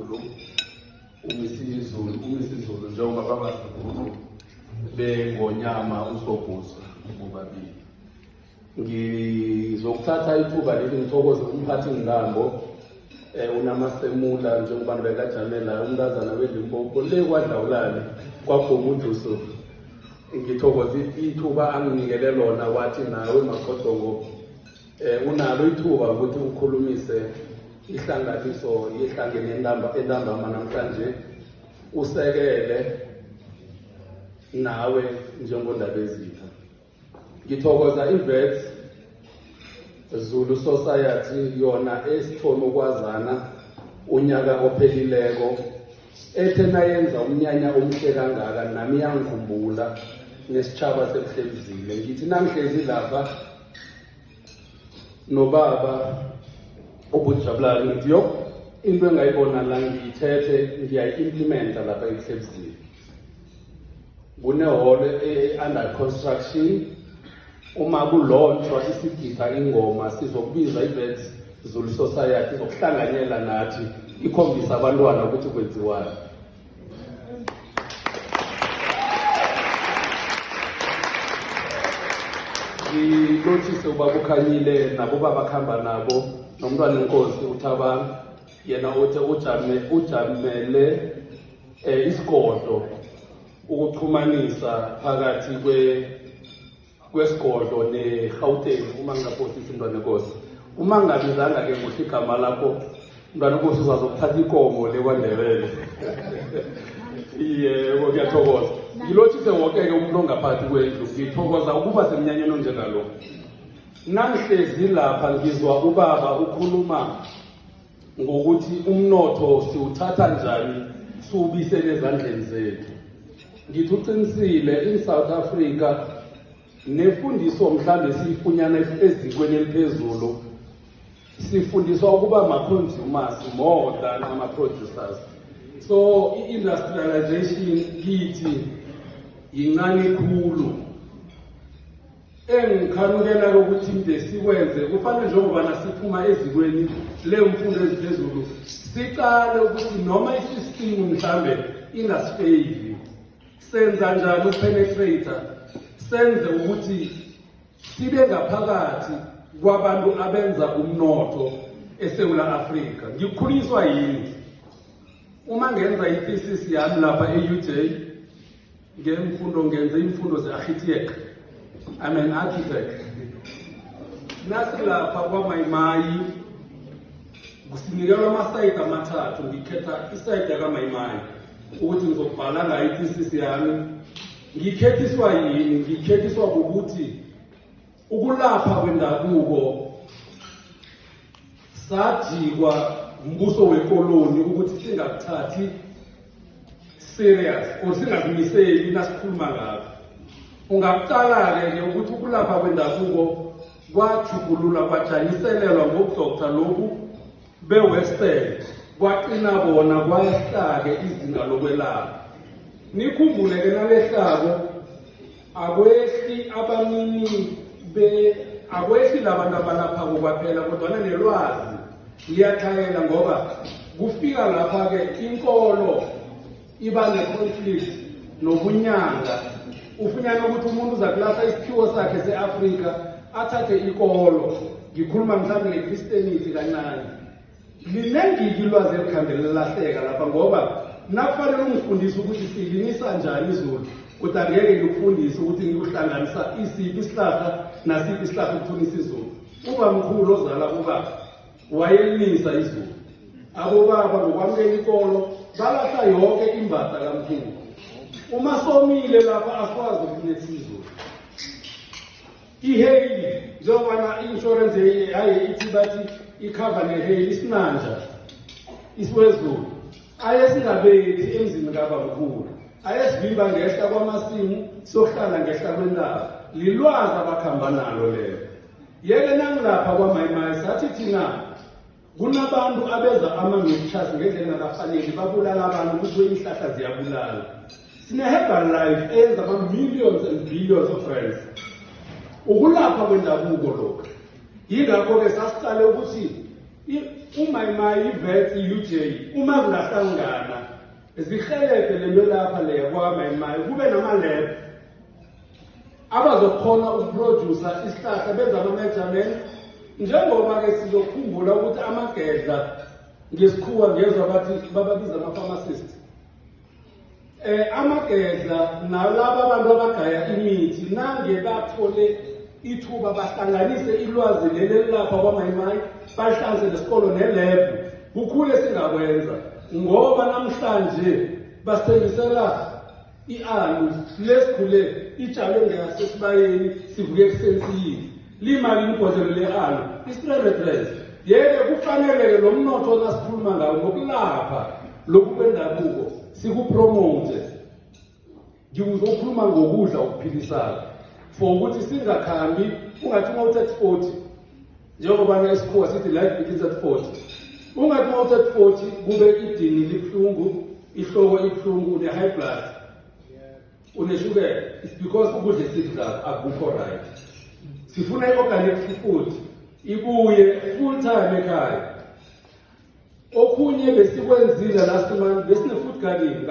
omkhulu uMisizulu, uMisizulu njengoba babazukulu bengonyama uSobhuza bobabili. Ngizokuthatha ithuba leli ngithokoze umphathi ngambo unamasemula njengoba bekajamela umntazana weLimpopo le kwadlawulale kwaGomuduso. Ngithokoza ithuba anginikele lona, wathi nawe Magodongo unalo ithuba ukuthi ukhulumise ihlanganiso yehlangene entambama namhlanje, usekele nawe njengoNdabezitha. Ngithokoza iVets Zulu Society yona esithome ukwazana unyaka ophelileko, ethe nayenza umnyanya omuhle kangaka nami yangikhumbula nesitshaba sebuhlebuzile. Ngithi nangihlezi lapha nobaba obujabulani, ngithi yo, into engayibona la ngiyithethe ngiyayi-implementa lapha ebuhlebuzile. Kunehholo e-under construction, uma kulontshwa isigida ingoma sizokubiza iVets Zulu Society izokuhlanganyela nathi ikhombisa abantwana ukuthi kwenziwani. Ngilotshise ubaba uKhanyile nabo baba kuhamba nabo nomntwana inkosi uThabang, yena uthe ujame ujamele isigodlo ukuxhumanisa phakathi kwesigodlo neGauteng, uma ngingaphosisi mntwana enkosi. Uma ngingabizanga ke kuhle igama lakho mntwana enkosi, uzazokuthatha ikomo le kwaNdebele. Yebo, ngiyathokoza. Ngilotshise woke-ke umuntu ongaphathi kwendlu. Ngithokoza ukuba semnyanyeni onjengalo. Nangihlezi lapha ngizwa ubaba ukhuluma ngokuthi umnotho siwuthatha njani siwubisele ezandleni zethu. Ngithi uqinisile, in South Africa nefundiso mhlambe siyifunyana ezikweni eliphezulu, sifundiswa ukuba ma-consumers more than ama-producers. So i-industrialization kithi yincane khulu. Engikhanukela ukuthi mde sikwenze kufanele, njengoba nasiphuma ezikweni lemfundo eziphezulu, siqale ukuthi noma i-system mhlambe ingasifevi, senza njani ukupenetrate, senze ukuthi sibe ngaphakathi kwabantu abenza umnotho eSewula Afrika. Ngikukhuliswa yini? Uma ngenza i-thesis yami lapha e-UJ ngemfundo, ngenze imfundo ze-architect, I'm an architect. Nasilapha kwaMayimayi kusinikelwa amasayidi amathathu, ngikhetha isayidi yakaMayimayi ukuthi ngizobhala ngayo i-thesis yami. Ngikhethiswa yini? Ngikhethiswa ukuthi ukulapha kwendabuko sajikwa umbuso wekoloni ukuthi singakuthathi serious or singazimiseli nasikhuluma ngakho. Ungakucala-ke ke ukuthi ukulapha kwendabuko kwajugululwa kwajanyiselelwa ngobudokta lobu be-western, kwaqina bona kwayehla-ke izinga lokwelapha. Nikhumbule-ke nalehlako akwehli abanini be akwehli labantu abalaphako kwaphela, kodwana nelwazi liyatlhayela, ngoba kufika lapha-ke inkolo iba ne-conflict nobunyanga. Ufunyana ukuthi umuntu uza kulahla isiphiwo sakhe se-Afrika athathe ikolo. Ngikhuluma mhlawumbe nge-Christianity kancane. Linengiki ilwazi elikhambe lilahleka lapha, ngoba nakufanele ungifundise ukuthi silinisa njani izulu, kodwa angeke ngikufundise ukuthi ngikuhlanganisa isiphi isihlahla nasiphi isihlahla ukuthunisa izulu. Uba mkhulu ozala ubaba wayelinisa izulu. Abobaba ngokwamukela ikolo balahla yonke imbatha kamkhulu. Uma somile lapha asikwazi ukuletha izulu. Iheyili, njengoba i-insurance hayi ithi bathi ikhava neheyili, isinanja isiwezulu ayesingabethi emzini kabamkhulu, ayesivimba ngehla kwamasimu, sokuhlala ngehla kwentaba. Lilwazi abakhamba nalo lelo. Yeke nangilapha kwaMayimayi sathi thina kunabantu abeza ama-mixtures ngendlela engakafaneli, babulala abantu, kuthiwe iinhlahla ziyabulala. Sine-herbal life eyenza ama-millions and billions of rands. Ukulapha kwendabuko lokhu. Yingakho-ke sasiqale ukuthi UMayimayi, iWits, i-UJ, uma zingahlangana zihelebhe le nto lapha le kwaMayimayi, kube nama-lab abazokhona ukuproduce isihlahla, benza ama-measurements. Njengoba-ke sizokhumbula ukuthi amagedla ngesikhuwa ngezwa bathi bababiza ama-pharmacist, amagedla nalaba abantu abagaya imithi, nange bathole ithuba bahlanganise ilwazi leli elilapha kwaMayimayi, bahlanganise nesikolo ne-lab, kukhulu esingakwenza, ngoba namhlanje basithengisela i-aloe lesikhule itshalwe ngasesibayeni, sivuke ekuseni siyidle. Limali ibhodlelo le-aloe? Is-300 rands. Yeke kufanele-ke lo mnotho nasikhuluma ngawo ngokulapha lokhu kwendabuko sikupromote. Ngikuzokhuluma ngokudla okuphilisayo for ukuthi singakhambi. Ungathi uma uthatha 40, njengoba esikhuwa sithi life begins at 40, ungathi uma uthatha 40 kube idini libuhlungu, ihloko ibuhlungu, une-high blood, uneshukela. It's because ukudla esikudlayo akukho right. Sifuna i-organic food ibuye full time ekhaya. Okhunye besikwenzile last month, besine-food garden.